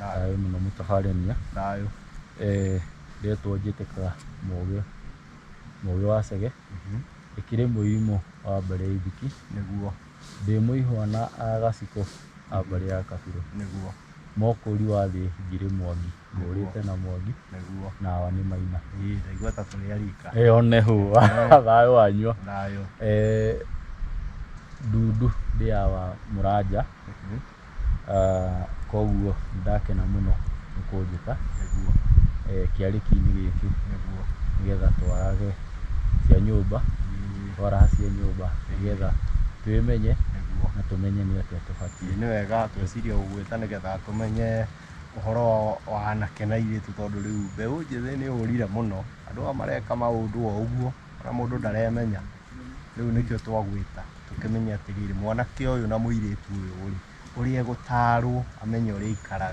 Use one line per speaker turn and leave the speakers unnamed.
Thayũ.
Thayũ mũno mũtabarania.
Thayũ.
Ndetwo njĩtĩkaga Mũgĩ, Mũgĩ wa Cege. Ndĩkĩrĩ mũirimũ wa mbarĩ ya Ithiki.
Nĩguo.
Ndĩ mũihwana a Gacikũ a mbarĩ ya Kabirũ.
Nĩguo.
Mũkũri wa thĩ ngirĩ Mwangi. Ngũrĩte na Mwangi.
Nĩguo.
Na awa nĩ Maina.
Ĩĩ, ndaigua ta tũrĩ a rika.
Ĩyo nĩ hu. Thayũ wanyua.
Thayũ.
Ndundu ndĩ ya wa Mũranja. Koguo nĩndakena mũno nĩ kũnjĩta.
Nĩguo.
Kĩarĩki-inĩ gĩkĩ.
Nĩguo.
Nĩgetha twarage cia nyũmba. Twaraha cia nyũmba nĩgetha twĩmenye.
Nĩguo.
Na tũmenye nĩ atĩa tũbatiĩ.
Nĩ wega tweciria gũgwĩta nĩgetha tũmenye ũhoro wa anake na airĩtu, tondũ rĩu mbeũ njĩthĩ nĩ yũrire mũno. Andũ aya mareka maũndũ o ũguo, ona mũndũ ndaremenya. Rĩu nĩkĩo twagwĩta tũkĩmenye atĩrĩrĩ, mwanake ũyũ na mũirĩtu ũyũ rĩ, ũrĩa egũtarwo amenye ũrĩa aikaraga.